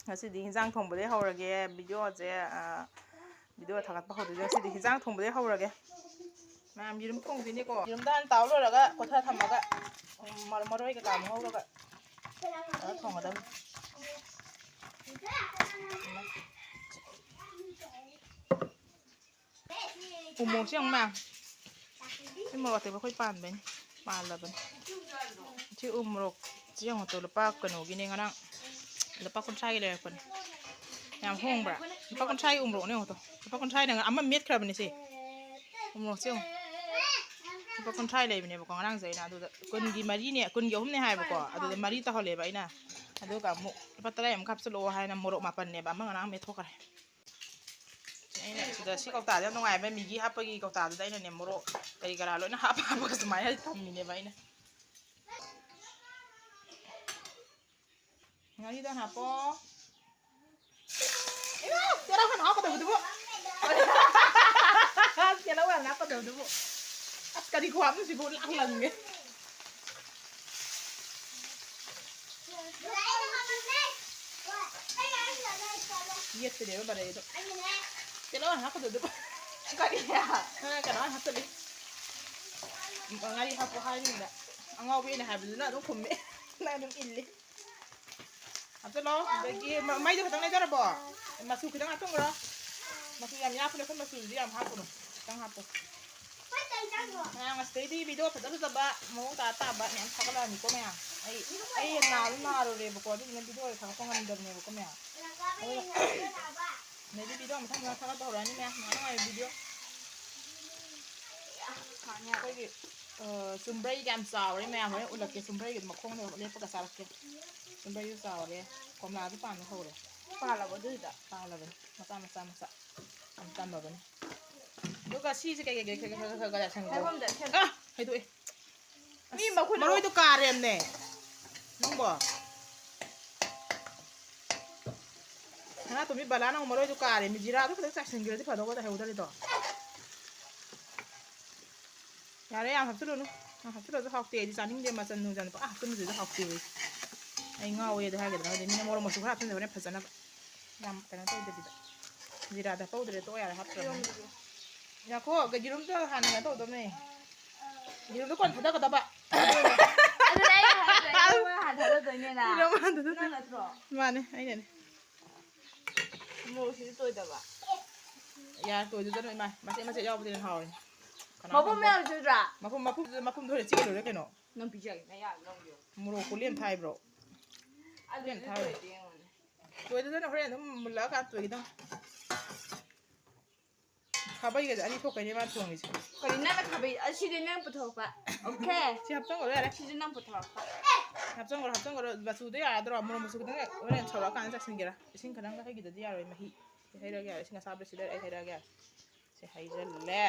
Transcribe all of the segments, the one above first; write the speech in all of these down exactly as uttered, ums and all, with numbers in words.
ꯉꯁꯤꯗꯤ ꯍꯤꯟꯖꯥꯡ ꯊꯣꯡꯕꯗꯩ ꯍꯧꯔꯒꯦ ꯚꯤꯗꯤꯑꯣꯁꯦ꯫ ꯚꯤꯗꯤꯑꯣ ꯊꯥꯒꯠꯄ ꯍꯧꯗꯣꯏꯁꯦ ꯉꯁꯤꯗꯤ ꯍꯤꯟꯖꯥꯡ ꯊꯣꯡꯕꯗꯩ ꯍꯧꯔꯒꯦ꯫ ꯃꯌꯥꯝ ꯌꯦꯔꯨꯝ ꯊꯣꯡꯗꯣꯏꯅꯤꯀꯣ꯫ ꯌꯦꯔꯨꯝꯗ ꯍꯥꯟꯅ ꯇꯥꯎ ꯂꯣꯏꯔꯒ ꯀꯣꯊ ꯊꯝꯃꯒ ꯃꯔꯣꯏ ꯀꯩꯀꯥ ꯑꯃꯨꯛ ꯉꯧꯔꯒ ꯊꯣꯡꯒꯗꯕꯅꯤ꯫ ꯎꯃꯣꯔꯣꯛꯁꯦ ꯌꯦꯡꯉꯨ ꯃꯌꯥꯝ꯫ ꯁꯤ ꯃꯣꯔꯣꯛ ꯑꯇꯦꯛꯄ ꯑꯩꯈꯣꯏ ꯄꯥꯟꯕꯩꯅꯤ꯫ ꯄꯥꯜꯂꯕꯅꯤ꯫ ꯁꯤ ꯎꯃꯣꯔꯣꯛꯁꯦ ꯌꯦꯡꯉꯨ ꯇꯨ, ꯂꯨꯄꯥ ꯀꯩꯅꯣꯒꯤꯅꯦ ꯉꯔꯥꯡ꯫ ꯂꯨꯄꯥ ꯀꯨꯟꯊ꯭ꯔꯥꯒꯤ ꯂꯩꯔꯛꯄꯅꯦ꯫ ꯌꯥꯝ ꯍꯣꯡꯕ꯭ꯔꯥ? ꯂꯨꯄꯥ ꯀꯨꯟꯊ꯭ꯥꯒꯤ ꯎꯃꯣꯔꯣꯛꯅꯦ ꯌꯦꯡꯉꯨ ꯇꯨ꯫ ꯂꯨꯄꯥ ꯀꯨꯟꯊ꯭ꯔꯥꯒꯤꯅ ꯑꯃ ꯃꯦꯠꯈ꯭ꯔꯕꯅꯦ ꯁꯤ꯫ ꯎꯃꯣꯔꯣꯛꯁꯦ ꯌꯦꯡꯉꯨ꯫ ꯂꯨꯄꯥ ꯀꯨꯟꯊ꯭ꯔꯥꯒꯤ ꯂꯩꯕꯅꯦꯕꯀꯣ ꯉꯔꯥꯡꯁꯦ ꯑꯩꯅ꯫ ꯑꯗꯨꯗ ꯀꯨꯟꯒꯤ ꯃꯔꯤꯅꯦ, ꯀꯨꯟꯒꯤ ꯑꯍꯨꯝꯅꯦ ꯍꯥꯏꯕꯀꯣ꯫ ꯑꯗꯨꯗ ꯃꯔꯤ ꯇꯧꯍꯜꯂꯦꯕ ꯑꯩꯅ꯫ ꯑꯗꯨꯒ ꯑꯃꯨꯛ ꯂꯨꯄꯥ ꯇꯔꯥꯃꯨꯛ ꯍꯥꯞꯆꯤꯜꯂꯛꯑꯣ ꯍꯥꯏꯅ ꯃꯣꯔꯣꯛ ꯃꯥꯄꯟꯅꯦꯕ꯫ ꯑꯃ ꯉꯔꯥꯡ ꯃꯦꯠꯊꯣꯛꯈ꯭ꯔꯦ꯫ ꯑꯩꯅ ꯁꯤꯗ ꯁꯤ ꯀꯧꯇꯥꯁꯦ ꯌꯥꯝ ꯅꯨꯡꯉꯥꯏꯕ, ꯃꯤꯒꯤ ꯍꯥꯞꯄꯒꯤ ꯀꯧꯇꯥꯗꯨꯗ ꯑꯩꯅꯅꯦ ꯃꯣꯔꯣꯛ ꯀꯔꯤ ꯀꯔꯥ ꯂꯣꯏꯅ ꯍꯥꯞꯄ ꯍꯥꯞꯄꯒ ꯁꯨꯃꯥꯏꯅ ꯊꯝꯃꯤꯅꯦꯕ ꯑꯩꯅ꯫ ꯉꯥꯔꯤꯗꯣ ꯍꯥꯞꯄꯣ꯫ ꯏꯃꯥ, ꯇꯤꯜꯍꯧ ꯍꯥꯟꯅ ꯍꯥꯞꯀꯗꯕꯗꯨꯕꯨ꯫ ꯇꯤꯜꯍꯧ ꯍꯥꯟꯅ ꯍꯥꯞꯀꯗꯕꯗꯨꯕꯨ꯫ ꯑꯁ, ꯀꯔꯤ ꯈꯨꯍꯥꯞꯅꯣ ꯁꯤꯕꯨ? ꯂꯥꯡ ꯂꯪꯉꯦ꯫ ꯌꯦꯠꯇꯨꯅꯦꯕ ꯃꯔꯩꯗꯣ꯫ ꯇꯤꯜꯍꯧ ꯍꯥꯞꯀꯗꯧꯗꯣ꯫ ꯀꯔꯤ? ꯅꯪ ꯀꯩꯅꯣ ꯍꯥꯞꯆꯜꯂꯤ꯫ ꯉꯥꯔꯤ ꯍꯥꯞꯄꯣ ꯍꯥꯏꯔꯤꯅꯤꯅ꯫ ꯑꯉꯥꯎꯕꯤ ꯑꯩꯅ ꯍꯥꯏꯕꯗꯨꯅ ꯑꯗꯨꯝ ꯈꯨꯝꯃꯦ꯫ ꯅꯪ ꯑꯗꯨꯝ ꯏꯜꯂꯤ꯫ ꯍꯥꯞꯆꯜꯂꯣ꯫ ꯑꯗꯒꯤ ꯃ-, ꯃꯩꯗꯣ ꯈꯤꯇꯪ ꯂꯩꯊꯔꯕꯣ? ꯃꯆꯨ ꯈꯤꯇꯪ ꯍꯥꯞꯆꯟꯈ꯭ꯔꯣ꯫ ꯃꯆꯨ ꯌꯥꯝ ꯌꯥꯛꯄꯅꯦ, ꯑꯩꯈꯣꯏ ꯃꯆꯨꯁꯤꯗꯤ ꯌꯥꯝ ꯍꯥꯞꯄꯅꯨ꯫ ꯈꯤꯇꯪ ꯍꯥꯞꯄꯣ꯫ ꯃꯌꯥꯝ ꯑꯁꯤꯗꯩꯗꯤ ꯚꯤꯗꯤꯑꯣ ꯐꯖ ꯐꯖꯕ ꯃꯑꯣꯡ ꯇꯥ ꯇꯥꯕ ꯃꯌꯥꯝ ꯊꯥꯒꯠꯂꯛꯑꯅꯤꯀꯣ ꯃꯌꯥꯝ꯫ ꯑꯩ, ꯑꯩ ꯅꯥꯁꯨ ꯅꯥꯔꯨꯔꯦꯕꯀꯣ, ꯑꯗꯨꯗꯨꯅ ꯚꯤꯗꯤꯑꯣ ꯊꯥꯒꯠꯄ ꯉꯝꯗꯕꯅꯦꯕꯀꯣ ꯃꯌꯥꯝ꯫ ꯑꯗꯨꯅ ꯑꯗꯩꯗꯤ ꯚꯤꯗꯤꯑꯣ ꯃꯊꯪ ꯃꯊꯪ ꯊꯥꯒꯠꯄ ꯍꯧꯔꯛꯑꯅꯤ ꯃꯌꯥꯝ꯫ ꯅꯨꯡꯉꯥꯏ ꯅꯨꯡꯉꯥꯏꯕ ꯚꯤꯗꯤꯑꯣ꯫ ꯑꯩꯈꯣꯏꯒꯤ, ꯑ, ꯆꯨꯝꯕ꯭ꯔꯩꯒ ꯌꯥꯝ ꯆꯥꯎꯔꯦ ꯃꯌꯥꯝ, ꯍꯣꯔꯦꯟ ꯎꯠꯂꯛꯀꯦ꯫ ꯆꯨꯝꯕ꯭ꯔꯩꯒꯤ ꯃꯈꯣꯡꯗ ꯂꯦꯞꯄꯒ ꯆꯥꯔꯛꯀꯦ꯫ ꯆꯨꯝꯕ꯭ꯔꯩꯁꯨ ꯆꯥꯎꯔꯦ꯫ ꯀꯣꯝꯂꯥꯁꯨ ꯄꯥꯟꯕ ꯍꯧꯔꯦ꯫ ꯄꯥꯜꯂꯕꯣ ꯑꯗꯨꯏꯗ? ꯄꯥꯜꯂꯕꯅꯤ꯫ ꯃꯆꯥ, ꯃꯆꯥ, ꯃꯆꯥ꯫ ꯌꯥꯝ ꯇꯝꯃꯕꯅꯤ꯫ ꯑꯗꯨꯒ ꯁꯤꯁꯦ ꯀꯩ, ꯀꯩ, ꯀꯩ, ꯀꯩ, ꯀꯩ, ꯀꯩ, ꯀꯩ ꯆꯥꯏꯁꯟꯒꯦ? ꯍꯥꯏꯐꯝꯗ ꯁꯦꯝ-, ꯑꯥ! ꯍꯩꯗꯣꯛꯑꯦ꯫ ꯃꯤ ꯑꯁ, ꯃꯈꯨꯠꯅ ꯃꯔꯣꯏꯗꯣ ꯀꯥꯔꯦꯝꯅꯦ꯫ ꯅꯪꯕꯣ? ꯁꯅꯥꯇꯣꯝꯕꯤ ꯕꯂꯥꯅ ꯑꯃꯨꯛ ꯃꯔꯣꯏꯗꯣ ꯀꯥꯔꯦ꯫ ꯃꯤꯖꯤꯔꯥꯗꯣ ꯈꯤꯇꯪ ꯆꯥꯏꯁꯤꯟꯈ꯭ꯔꯗꯤ ꯐꯗꯧꯕ, ꯂꯩꯍꯧꯗꯔꯤꯗꯣ꯫ ꯌꯥꯔꯦ, ꯌꯥꯝ ꯍꯥꯞꯆꯤꯜꯂꯨꯅꯨ꯫ ꯌꯥꯝ ꯍꯥꯞꯆꯤꯜꯂꯁꯨ ꯍꯥꯎꯇꯦ꯫ ꯑꯩꯗꯤ ꯆꯥꯅꯤꯡꯗꯦ ꯃꯆꯟ ꯅꯨꯡꯆꯟ ꯄꯪꯍꯥꯞ ꯍꯥꯞꯆꯤꯟꯕꯗꯨꯗꯤ ꯍꯥꯎꯇꯦ ꯑꯩꯗꯤ꯫ ꯑꯩ ꯉꯥꯎꯋꯦꯗꯤ ꯍꯥꯏꯒꯗ꯭ꯔꯥ ꯈꯪꯗꯦ, ꯃꯤꯅ ꯃꯣꯔꯣꯛ ꯃꯆꯨ ꯈꯔ ꯍꯥꯞꯆꯤꯟꯖꯕꯅꯦ ꯐꯖꯅꯕ꯫ ꯌꯥꯝ ꯀꯩꯅꯣ ꯇꯧꯗꯕꯤꯗ꯫ ꯖꯤꯔꯥꯗ ꯍꯧꯗ꯭ꯔꯦ, ꯇꯣꯛ ꯌꯥꯔꯦ, ꯍꯥꯞꯇ꯭ꯔꯕꯅꯦ꯫ ꯉꯥꯏꯈꯣ, ꯌꯦꯔꯨꯝꯗꯣ ꯍꯥꯟꯅ ꯀꯩꯅꯣ ꯇꯧꯗꯧꯅꯦ꯫ ꯌꯦꯔꯨꯝꯗꯣ ꯀꯣꯟꯅ ꯊꯥꯗꯒꯗꯕ꯫ ꯑꯗꯨꯅꯦ ꯑꯩꯅ ꯍꯥꯏꯗꯣ, ꯑꯩ ꯅꯪ ꯍꯥꯟꯅ ꯊꯥꯗꯗꯣꯏꯅꯦꯅ꯫ ꯌꯦꯔꯨꯝ ꯍꯥꯟꯅ ꯊꯥꯗꯗꯣꯏꯅꯦ꯫ ꯅꯪ ꯅꯠꯇ꯭ꯔꯣ? ꯃꯥꯅꯦ, ꯑꯩꯅꯅꯦ꯫ ꯃꯣꯔꯣꯛꯁꯤꯗꯤ ꯇꯣꯏꯗꯕ꯫ ꯌꯥꯔꯦ, ꯇꯣꯏꯗꯨꯗꯅ ꯏꯃꯥ꯫ ꯃꯆꯦꯠ ꯃꯆꯦꯠ ꯌꯥꯎꯕꯗꯨꯅ ꯍꯥꯎꯔꯦ꯫ ꯀꯅꯥ ꯃꯄꯨꯝ ꯈꯪꯕ? ꯌꯥꯎꯗ꯭ꯔꯥ? ꯃꯄꯨꯝ, ꯃꯄꯨꯝꯗꯨꯗ, ꯃꯄꯨꯝꯗꯨ ꯍꯣꯔꯦꯟ ꯆꯤꯛꯑ ꯂꯣꯏꯔꯦ ꯀꯩꯅꯣ꯫ ꯅꯪ ꯄꯤꯖꯒꯦ, ꯅꯌꯥ ꯂꯧꯒꯦ꯫ ꯃꯣꯔꯣꯛ ꯀꯨꯂꯤ ꯑꯃ ꯊꯥꯏꯕ꯭ꯔꯣ? ꯑꯗꯨꯗꯤ ꯀꯨꯂꯤ ꯑꯃ ꯊꯥꯏꯕ꯭ꯔꯣ? ꯇꯣꯏꯗꯦ ꯌꯦꯡꯉꯨꯅꯦ꯫ ꯇꯣꯏꯗꯨꯗꯅ ꯍꯣꯔꯦꯟ ꯑꯗꯨꯝ ꯃꯨꯜꯂꯛꯑꯀꯥꯟꯗ ꯇꯣꯏꯒꯤꯗꯪ꯫ ꯈꯥꯕꯩꯒꯁꯦ ꯑꯅꯤ ꯊꯣꯛꯀꯩꯅꯦ ꯃꯥ ꯊꯣꯡꯉꯤꯁꯦ꯫ ꯀꯔꯤ ꯅꯪꯅ ꯈꯥꯕꯩ? ꯑꯁꯤꯗꯤ ꯅꯪ ꯄꯨꯊꯣꯔꯛꯄ꯫ ꯑꯣꯀꯦ? ꯁꯤ ꯍꯥꯞꯆꯟꯈ꯭ꯔꯣ ꯌꯥꯔꯦ꯫ ꯁꯤꯁꯨ ꯅꯪ ꯄꯨꯊꯣꯔꯛꯄ꯫ ꯍꯥꯞꯆꯟꯈ꯭ꯔꯣ, ꯍꯥꯞꯆꯟꯈ꯭ꯔꯣ꯫ ꯃꯆꯨꯗꯣ ꯌꯥꯔꯗ꯭ꯔꯣ? ꯃꯣꯔꯣꯛ ꯃꯆꯨ ꯈꯤꯇꯪ ꯍꯣꯔꯦꯟ ꯁꯧꯔꯛꯑꯀꯥꯟꯗ ꯆꯥꯏꯁꯤꯟꯒꯦꯔꯥ? ꯏꯁꯤꯡ ꯈꯤꯇꯪꯒ ꯍꯩꯈꯤꯗꯗꯤ ꯌꯥꯔꯣꯏ, ꯃꯍꯤ꯫ ꯁꯤ ꯍꯩꯔꯛꯑꯒꯦ ꯌꯥꯔꯦ, ꯏꯁꯤꯡ ꯑꯁꯥꯕꯗ ꯁꯤꯗ ꯑꯩ ꯍꯩꯔꯛꯑꯒꯦ ꯌꯥꯔꯦ꯫ ꯁꯤ ꯍꯩꯖꯜꯂꯦ꯫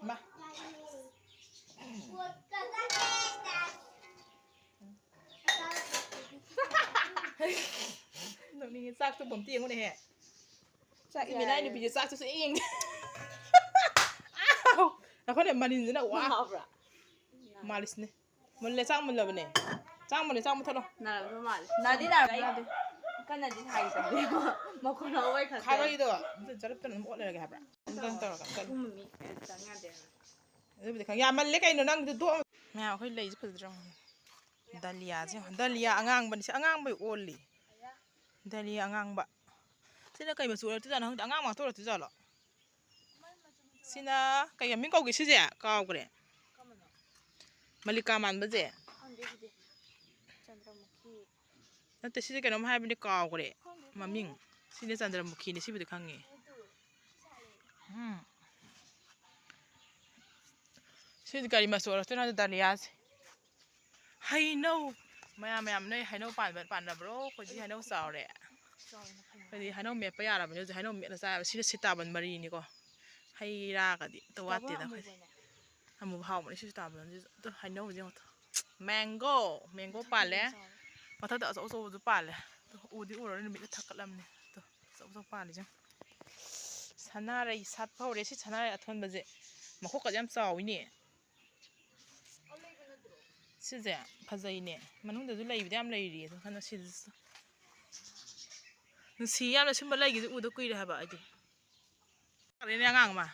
ꯏꯃꯥ꯫ ꯅꯣꯛꯅꯤꯡꯉꯦ, ꯆꯥꯛꯇꯨꯕꯨ ꯑꯝꯇ ꯌꯦꯡꯉꯨꯅꯦꯍꯦ꯫ ꯆꯥꯛ ꯏꯃꯤꯅꯥꯏ ꯌꯥꯔꯦ꯫ ꯅꯨꯄꯤꯁꯦ ꯆꯥꯛꯁꯨ ꯁꯨꯡꯌꯦꯡ ꯌꯦꯡꯗꯦ꯫ ꯑꯥꯎ! ꯑꯩꯈꯣꯏꯅ ꯃꯅꯤꯟꯁꯤꯅ ꯋꯥ꯫ ꯅꯪ ꯍꯥꯎꯕ꯭ꯔꯥ? ꯃꯥꯜꯂꯤꯁꯤꯅꯦ꯫ ꯃꯨꯜꯂꯦ, ꯆꯥꯛ ꯃꯨꯜꯂꯕꯅꯦ꯫ ꯆꯥꯛ ꯃꯨꯜꯂꯦ, ꯆꯥꯛ ꯃꯨꯠꯊꯠꯂꯣ꯫ ꯅꯥꯔꯝꯗꯧ ꯃꯥꯜꯂꯦ꯫ ꯅꯥꯗꯤ ꯅꯥꯔꯝꯃꯣꯏ꯫ ꯅꯥꯗꯦ꯫ ꯀꯟꯅꯗꯤ ꯍꯥꯏꯒꯗꯕꯅꯦ꯫ ꯃꯈꯣꯟ ꯍꯧꯕꯩ ꯈꯛꯇ꯫ ꯈꯥꯕꯩꯗꯣ ꯑꯝꯇ ꯖꯔꯞꯇꯅ ꯑꯗꯨꯝ ꯑꯣꯠꯂꯩꯔꯒꯦ ꯍꯥꯏꯕ꯭ꯔꯥ? ꯑꯗꯨꯝ ꯇꯧꯔꯒ ꯑꯝꯇ꯫ ꯑꯗꯨꯒꯨꯝꯕ ꯃꯤ ꯆꯪ ꯌꯥꯗꯦ꯫ ꯑꯗꯨꯕꯨꯗꯤ ꯈꯪ-, ꯌꯥꯝꯃꯜꯂꯦ ꯀꯩꯅꯣ ꯅꯪꯗꯨ ꯇꯣꯛ-, ꯃꯌꯥꯝ ꯑꯩꯈꯣꯏ ꯂꯩꯁꯦ ꯐꯖꯗ꯭ꯔꯣ? ꯗꯥꯂꯤꯌꯥꯁꯦ ꯌꯦꯡꯉꯣ꯫ ꯗꯥꯂꯤꯌꯥ ꯑꯉꯥꯡꯕꯅꯤ꯫ ꯁꯤ ꯑꯉꯥꯡꯕꯩ ꯑꯣꯜꯂꯤ꯫ ꯗꯥꯂꯤꯌꯥ ꯑꯉꯥꯡꯕ꯫ ꯁꯤꯅ ꯀꯩ ꯃꯆꯨ ꯑꯣꯏꯔꯛꯇꯣꯏꯖꯥꯠꯅꯣ ꯈꯪꯗꯦ꯫ ꯑꯉꯥꯡꯕ ꯉꯥꯛꯇ ꯑꯣꯏꯔꯛꯇꯣꯏꯖꯥꯠꯂꯣ? ꯁꯤꯅ ꯀꯩ ꯃꯃꯤꯡ ꯀꯧꯒꯦ ꯁꯤꯁꯦ? ꯀꯥꯎꯈ꯭ꯔꯦ꯫ ꯀꯔꯝꯕꯅꯣ? ꯃꯜꯂꯤꯀꯥ ꯃꯥꯟꯕꯁꯦ? ꯈꯪꯗꯦ ꯁꯤꯗꯤ꯫ ꯆꯟꯗ꯭ꯔꯃꯨꯈꯤ꯫ ꯅꯠꯇꯦ, ꯁꯤꯁꯦ ꯀꯩꯅꯣꯝ ꯍꯥꯏꯕꯅꯤ, ꯀꯥꯎꯈ꯭ꯔꯦ ꯈꯪꯗꯦ, ꯃꯃꯤꯡ꯫ ꯈꯪꯗꯦ꯫ ꯁꯤꯅ ꯆꯟꯗ꯭ꯔꯃꯨꯈꯤꯅꯤ, ꯁꯤꯕꯨꯗꯤ ꯈꯪꯉꯦ꯫ ꯑꯗꯨ ꯁꯥꯠꯂꯦ꯫ ꯎꯝ꯫ ꯁꯤꯗꯤ ꯀꯔꯤ ꯃꯆꯨ ꯑꯣꯏꯔꯛꯇꯣꯏꯅꯣ, ꯗꯥꯂꯤꯌꯥꯁꯦ? ꯍꯩꯅꯧ! ꯃꯌꯥꯝ, ꯃꯌꯥꯝ, ꯅꯣꯏ ꯍꯩꯅꯧ ꯄꯥꯟꯕ-, ꯄꯥꯟꯅꯕ꯭ꯔꯣ? ꯑꯩꯈꯣꯏꯗꯤ ꯍꯩꯅꯧ ꯆꯥꯎꯔꯦ꯫ ꯆꯥꯎꯔꯦ ꯃꯈꯜ ꯑꯩꯈꯣꯏꯗꯤ ꯃꯈꯜ꯫ ꯍꯩꯅꯧ ꯃꯦꯠꯄ ꯌꯥꯔꯕꯅꯤ ꯍꯧꯖꯤꯛ, ꯍꯩꯅꯧ ꯃꯦꯠꯂ ꯆꯥꯕ꯫ ꯁꯤꯅ ꯁꯤꯇꯥꯕꯟ ꯃꯔꯤꯅꯤꯀꯣ꯫ ꯍꯩ ꯔꯥꯒꯗꯤ ꯑꯝꯇ ꯆꯥꯎꯕ ꯋꯥꯠꯇꯦꯗ ꯑꯩꯈꯣꯏꯗꯤ꯫ ꯑꯃꯨꯕꯅꯦ꯫ ꯑꯃꯨꯕ ꯍꯥꯎꯕꯅꯦ ꯁꯤ ꯁꯤꯇꯥꯕꯟꯁꯤꯁꯨ꯫ ꯑꯗꯣ ꯍꯩꯅꯧꯁꯦ ꯌꯦꯡꯉꯣ꯫ ꯃꯦꯡꯒꯣ! ꯃꯦꯡꯒꯣ ꯃꯊꯛꯇ ꯄꯥꯜꯂꯦ꯫ ꯌꯥꯝ ꯆꯥꯎꯋꯦ꯫ ꯃꯊꯛꯇ ꯑꯆꯧ ꯑꯆꯧꯕꯁꯨ ꯄꯥꯜꯂꯦ꯫ ꯑꯗꯣ ꯎꯗꯤ ꯎꯔꯔꯣꯏ, ꯅꯨꯃꯤꯠꯅ ꯊꯛꯀꯠꯂꯝꯅꯦ꯫ ꯑꯗꯣ ꯑꯆꯧ ꯑꯆꯧꯕ ꯄꯥꯜꯂꯤꯁꯦ ꯌꯦꯡꯉꯣ꯫ ꯁꯅꯥꯔꯩ ꯁꯥꯠꯄ ꯍꯧꯔꯦ꯫ ꯁꯤ ꯁꯅꯥꯔꯩ ꯑꯊꯣꯟꯕꯁꯦ꯫ ꯃꯈꯣꯛꯀꯁꯦ ꯌꯥꯝ ꯆꯥꯎꯋꯤꯅꯦ꯫ ꯁꯤꯁꯦ ꯐꯖꯩꯅꯦ꯫ ꯃꯅꯨꯡꯗꯁꯨ ꯂꯩꯕꯗꯤ ꯌꯥꯝ ꯂꯩꯔꯤ꯫ ꯑꯗꯣ ꯍꯟꯗꯛ ꯁꯤꯗꯁꯨ ꯅꯨꯡꯁꯤ ꯌꯥꯝꯅ꯫ ꯁꯨꯝꯕ ꯂꯩꯒꯤꯁꯦ ꯎꯗ ꯀꯨꯏꯔꯦ ꯍꯥꯏꯕ ꯑꯩꯗꯤ꯫ ꯐꯔꯦꯅꯦ ꯑꯉꯥꯡ ꯑꯃ꯫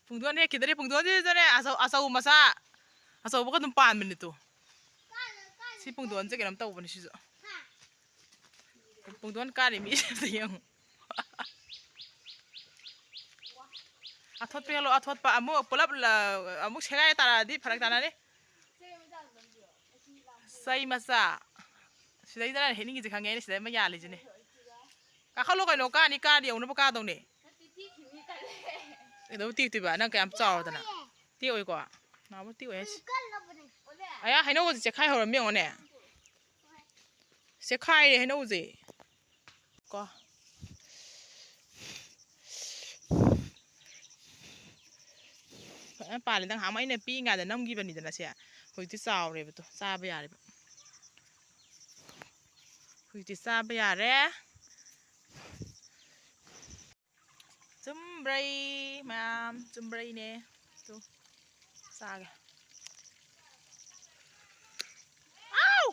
ꯄꯨꯡꯗꯣꯟ ꯍꯦꯛꯈꯤꯗ꯭ꯔꯦ꯫ ꯄꯨꯡꯗꯣꯟꯁꯤꯗꯅꯦ ꯑꯆꯧ-, ꯑꯆꯧ ꯃꯆꯥ, ꯑꯆꯧꯕꯒ ꯑꯗꯨꯝ ꯄꯥꯟꯕꯅꯤ ꯇꯨ꯫ ꯁꯤ ꯄꯨꯡꯗꯣꯟꯁꯦ ꯀꯩꯅꯣꯝ ꯇꯧꯕꯅꯤ ꯁꯤꯁꯨ꯫ ꯄꯨꯡꯗꯣꯟ ꯀꯥꯔꯤ ꯃꯤ ꯑꯝꯇ ꯌꯦꯡꯉꯨ꯫ ꯑꯊꯣꯠꯄ ꯍꯦꯛꯂꯣ, ꯑꯊꯣꯠꯄ꯫ ꯑꯃꯨꯛ ꯄꯨꯂꯞ ꯂ-, ꯑꯃꯨꯛ ꯁꯦꯒꯥꯏ ꯇꯥꯔꯛꯑꯗꯤ ꯐꯔꯛ ꯇꯥꯅꯅꯤ꯫ ꯆꯩ ꯃꯆꯥ꯫ ꯁꯤꯗꯩꯗꯅ ꯍꯦꯛꯅꯤꯡꯉꯤꯁꯦ ꯈꯪꯉꯦ ꯑꯩꯅ, ꯁꯤꯗꯩ ꯑꯃ ꯌꯥꯜꯂꯤꯁꯤꯅꯦ꯫ ꯀꯥꯈꯠꯂꯣ ꯀꯩꯅꯣ, ꯀꯥꯅꯤ, ꯀꯥꯔꯗꯤ ꯌꯧꯅꯕ ꯀꯥꯗꯧꯅꯦ꯫ ꯀꯩꯗꯧ ꯇꯦꯛꯇꯣꯏꯕ? ꯅꯪ ꯀꯌꯥꯝ ꯆꯥꯎꯔꯗꯅ꯫ ꯇꯦꯛꯑꯣꯏꯀꯣ? ꯅꯍꯥꯟꯃꯨꯛ ꯇꯦꯛꯑꯣꯏ ꯍꯥꯏꯁꯦ꯫ ꯑꯌꯥ, ꯍꯩꯅꯧꯒꯁꯦ ꯆꯦꯛꯈꯥꯏ ꯍꯧꯔꯝꯃꯤ ꯌꯦꯡꯉꯣꯅꯦ꯫ ꯆꯦꯛꯈꯥꯏꯔꯦ ꯍꯩꯅꯧꯁꯦ꯫ ꯀꯣ꯫ ꯐꯖꯅ ꯄꯥꯜꯂꯦ꯫ ꯅꯍꯥꯟꯃꯨꯛ ꯑꯩꯅ ꯄꯤꯛꯏꯉꯩꯗ ꯅꯝꯈꯤꯕꯅꯤꯗꯅ ꯁꯦ꯫ ꯍꯧꯖꯤꯛꯇꯤ ꯆꯥꯎꯔꯦꯕ ꯇꯣ, ꯆꯥꯕ ꯌꯥꯔꯦꯕ꯫ ꯍꯧꯖꯤꯛꯇꯤ ꯆꯥꯕ ꯌꯥꯔꯦ꯫ ꯆꯨꯝꯕ꯭ꯔꯩ ꯃꯌꯥꯝ, ꯆꯨꯝꯕ꯭ꯔꯩꯅꯦ꯫ ꯇꯨ, ꯆꯥꯒꯦ꯫ ꯑꯥꯎ!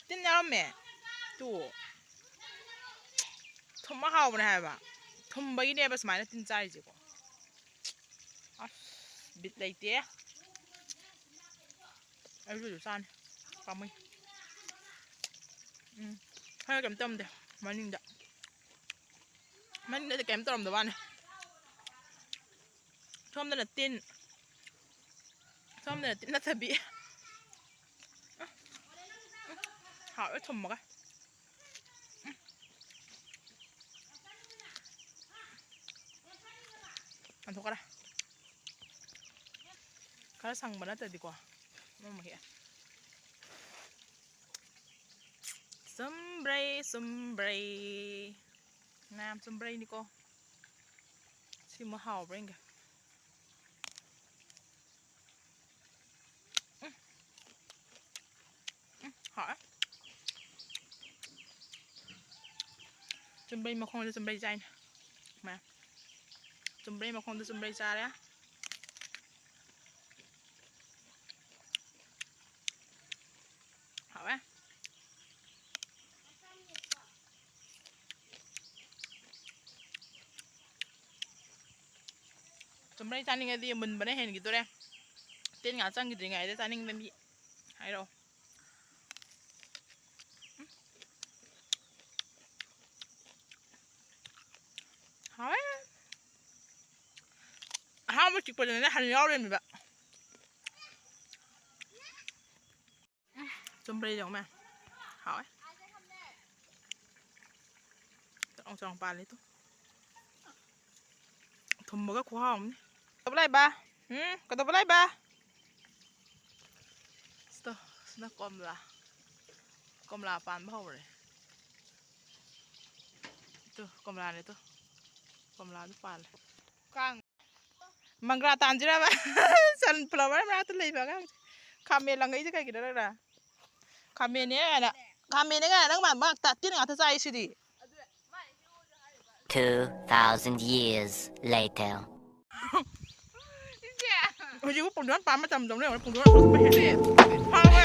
ꯇꯤꯟ ꯌꯥꯎꯔꯝꯃꯦ꯫ ꯇꯨ꯫ ꯊꯨꯝꯃ ꯍꯥꯎꯕꯅꯦ ꯍꯥꯏꯕ꯫ ꯊꯨꯝꯕꯒꯤꯅꯦꯕ ꯁꯨꯃꯥꯏꯅ ꯇꯤꯟ ꯆꯥꯔꯤꯁꯦꯀꯣ꯫ ꯑꯁ, ꯕꯤꯠ ꯂꯩꯇꯦ꯫ ꯑꯩꯁꯨ ꯑꯗꯨ ꯆꯥꯅꯤ꯫ ꯄꯥꯝꯃꯨꯏ꯫ ꯎꯝ꯫ ꯈꯔ ꯀꯩꯝ ꯇꯧꯔꯝꯗꯦ ꯃꯅꯤꯡꯗ꯫ ꯃꯅꯤꯡꯗꯗꯤ ꯀꯩꯝ ꯇꯧꯔꯝꯗꯕ ꯋꯥꯅꯤ꯫ ꯁꯣꯝꯗꯅ ꯇꯤꯟ꯫ ꯁꯣꯝꯗꯅ ꯇꯤꯟ ꯅꯠꯇꯕꯤ꯫ ꯍꯥꯎꯋꯦ ꯊꯨꯝꯃꯒ꯫ ꯂꯪꯊꯣꯛꯈ꯭ꯔꯦ꯫ ꯈꯔ ꯁꯪꯕ ꯅꯠꯇ꯭ꯔꯗꯤꯀꯣ꯫ ꯑꯃꯃꯨꯛ ꯍꯦꯛꯑꯦ꯫ ꯆꯨꯝꯕ꯭ꯔꯩ, ꯆꯨꯝꯕ꯭ꯔꯩ꯫ ꯃꯌꯥꯝ ꯆꯨꯝꯕ꯭ꯔꯩꯅꯤꯀꯣ꯫ ꯁꯤꯃ ꯍꯥꯎꯕ꯭ꯔꯥ ꯌꯦꯡꯒꯦ꯫ ꯎꯝ꯫ ꯎꯝ, ꯍꯥꯎꯋꯦ꯫ ꯆꯨꯝꯕ꯭ꯔꯩ ꯃꯈꯣꯡꯗ ꯆꯨꯝꯕ꯭ꯔꯩ ꯆꯥꯏꯅꯦ꯫ ꯃꯌꯥꯝ꯫ ꯆꯨꯝꯕ꯭ꯔꯩ ꯃꯈꯣꯡꯗ ꯆꯨꯝꯕ꯭ꯔꯩ ꯆꯥꯔꯦ꯫ ꯃꯔꯩ ꯆꯥꯅꯤꯡꯉꯗꯤ ꯃꯨꯟꯕꯅ ꯍꯦꯟꯈꯤꯗꯣꯔꯦ꯫ ꯇꯤꯟ ꯉꯥ ꯆꯪꯈꯤꯗ꯭ꯔꯤꯉꯩꯗ ꯆꯥꯅꯤꯡꯕ ꯃꯤ ꯍꯥꯏꯔꯛꯑꯣ꯫ ꯍꯥꯎꯋꯦ꯫ ꯑꯍꯥꯟꯕ ꯆꯤꯛꯄꯗꯅꯦ ꯍꯟ ꯌꯥꯎꯔꯦꯃꯤꯕ꯫ ꯆꯨꯝꯕ꯭ꯔꯩ ꯌꯦꯡꯉꯨ ꯃꯌꯥꯝ꯫ ꯍꯥꯎꯋꯦ꯫ ꯆꯔꯣꯡ ꯆꯔꯣꯡ ꯄꯥꯜꯂꯦ ꯇꯨ꯫ ꯊꯨꯝꯕꯒ ꯈꯨꯍꯥꯎ ꯑꯃꯅꯤ꯫ ꯀꯩꯗꯧꯕ ꯂꯥꯛꯏꯕ? ꯎꯝ? ꯀꯩꯗꯧꯕ ꯂꯥꯛꯏꯕ? ꯁꯤꯗ, ꯁꯤꯅ ꯀꯣꯝꯂꯥ꯫ ꯀꯣꯝꯂꯥ ꯄꯥꯟꯕ ꯍꯧꯔꯦ꯫ Two, ꯀꯣꯝꯂꯥꯅꯦ two. ꯀꯣꯝꯂꯥꯗꯨ ꯄꯥꯜꯂꯦ꯫ ꯀꯥꯡ꯫ ꯃꯪꯒ꯭ꯔꯥ ꯇꯥꯟꯁꯤꯔꯕ? Sunflower ꯃꯅꯥꯛꯇ ꯂꯩꯕ ꯑꯉꯥꯡꯁꯦ꯫ ꯈꯥꯃꯦꯟ ꯂꯪꯉꯛꯏꯁꯦ ꯀꯩꯒꯤꯅꯣ ꯅꯪꯅ? ꯈꯥꯃꯦꯟꯅꯦ ꯀꯥꯏꯅ꯫ ꯈꯥꯃꯦꯟꯅꯦ ꯀꯥꯏꯅ ꯅꯪ ꯃꯥꯟꯕ ꯉꯥꯛꯇ꯫ ꯇꯤꯟ ꯉꯥꯛꯇ ꯆꯥꯏ ꯁꯤꯗꯤ꯫ Two thousand years later. ꯍꯧꯖꯤꯛꯄꯨ ꯄꯨꯡꯗꯣꯟ ꯄꯥꯟ ꯃꯇꯝꯗꯧꯅ ꯌꯦꯡꯉꯨꯅꯦ, ꯄꯨꯡꯗꯣꯟ ꯑꯇꯣꯞꯄ ꯍꯦꯛꯑꯦ꯫ ꯐꯥꯎꯋꯦ꯫